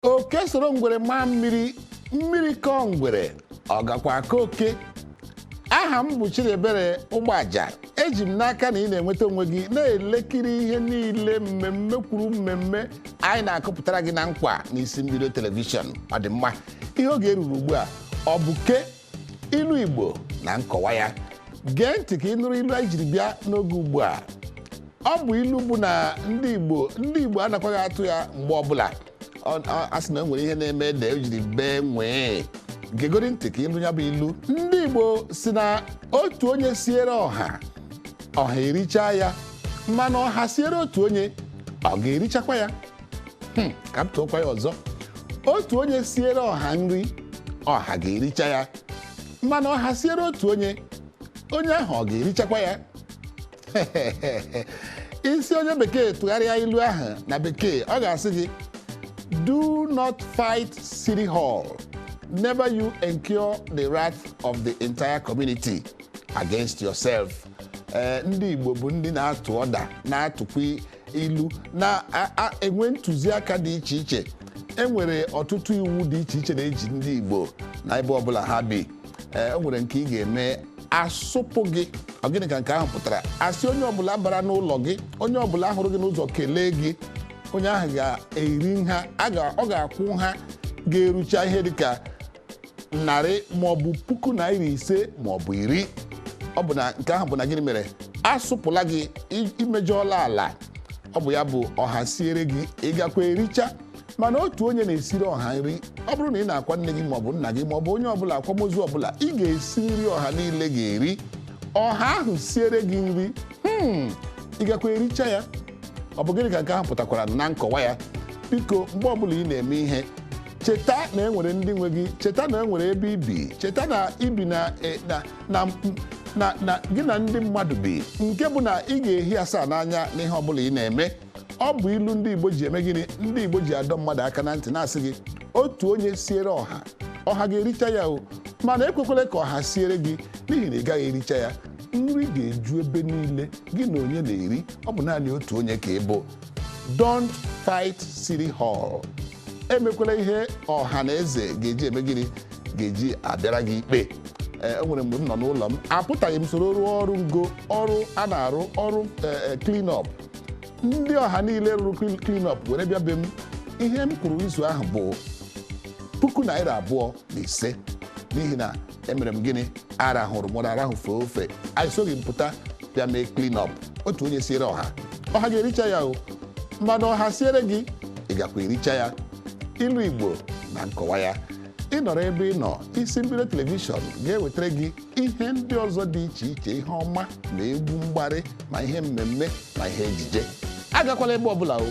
Oke soro ngwere maa mmiri, mmiri kọọ ngwere, ọ gakwa aka oke. Aha m bụ Chidiebere Ụgbọaja. Eji m n'aka na ị na-enweta onwe gị na-elekiri ihe niile mmemme kwuru mmemme anyị na-akụpụtara gị na nkwa n'isi mbido telivishọn. Ọ dị mma. Ihe oge eruru ugbu a ọ bụ ke ilu Igbo na nkọwa ya. Gee ntị ka ị nụrụ ilu anyị jiri bịa n'oge ugbu a. Ọ bụ ilu bụ na ndị Igbo anakwaghị atụ ya mgbe ọbụla. A sị na o nwere ihe na-eme ede o jiri bee nwee. Gegori ntị ka ịnụ ya bụ ilu. Ndị Igbo si na otu onye siere ọha, ọha erichaa ya, mana ọha siere otu onye, ọ ga-erichakwa ya? Ka m tụọkwa ya ọzọ. Otu onye siere ọha nri, ọha ga-ericha ya, mana ọha siere otu onye, onye ahụ ọ ga-erichakwa ya? Isi onye bekee tụgharịa ilu ahụ na bekee, ọ ga-asị gị, "Do not fight City Hall. Never you incur the wrath of the entire community against yourself." Ee, ndị Igbo bụ ndị na-atụ ọda, na-atụkwa ilu, na-enwe ntụziaka dị iche iche. E nwere ọtụtụ iwu dị iche iche na-eji ndị Igbo na ebe ọbụla ha bi. Ee, o nwere nke ị ga-eme asụpụ gị. Ọ gịnị ka nke ahụ pụtara? Asị onye ọbụla bara n'ụlọ gị, onye ọbụla hụrụ gị n'ụzọ kelee gị, onye ahụ ga-eri nha, ọ ga-akwụ nha ga-erucha ihe dịka narị maọbụ ₦5,000 maọbụ 10. Ọ bụ na nke ahụ bụ na gịnị mere? Asụpụla gị, imejọọla ala. Ọ bụ ya bụ ọha siere gị, ị gakwa ericha? Mana otu onye na-esiri ọha nri, ọ bụrụ na ị na-akwa nne gị maọbụ nna gị maọbụ onye ọbụla akwamozu ọbụla, ị ga-esi nri ọha niile ga-eri. Ọha ahụ siere gị nri, ị gakwa ericha ya? Ọ bụ gịnị ka nke ahụ pụtakwara na nkọwa ya? Biko, mgbe ọbụla ị na-eme ihe, cheta na e nwere ndị nwe gị, cheta na e nwere ebe ibi, cheta na ibi na na na na na gị na ndị mmadụ bi, nke bụ na ị ga-ehi asaa n'anya n'ihe ọbụla ị na-eme. Ọ bụ ilu ndị Igbo ji eme gịnị? Ndị Igbo ji adọ mmadụ aka na ntị, na-asị gị, otu onye siere ọha, ọha ga-ericha ya o, mana ekwekwala ka ọha siere gị, n'ihi na ị gaghị ericha ya. Nri ga-eju ebe niile, gị na onye na-eri? Ọ bụ naanị otu onye ka ị bụ. Don't fight City Hall. Emekwala ihe ọha na eze ga-eji eme gịnị? Ga-eji abịara gị ikpe. Ee, o nwere mgbe m nọ n'ụlọ m, apụtaghị m soro rụọ ọrụ ngo, ọrụ a na-arụ, ọrụ clean up. Ndị ọha niile rụrụ clean up were bịa be m. Ihe m kwuru izu ahụ bụ ₦25,000, n'ihi na emere m gịnị? Arahụrụ m ụra, arahụ fee ofe, esoghị m pụta bịa mee clean up. Otu onye siere ọha, ọha ga-ericha ya o, mana ọha siere gị, ị gakwa ericha ya? Ilu Igbo na nkọwa ya. Ị nọrọ ebe ị nọ, isi mbido telivishọn ga-ewetara gị ihe ndị ọzọ dị iche iche, ihe ọma ma egwu mgbarị ma ihe mmemme ma ihe ejije. Agakwala ebe ọbụla o.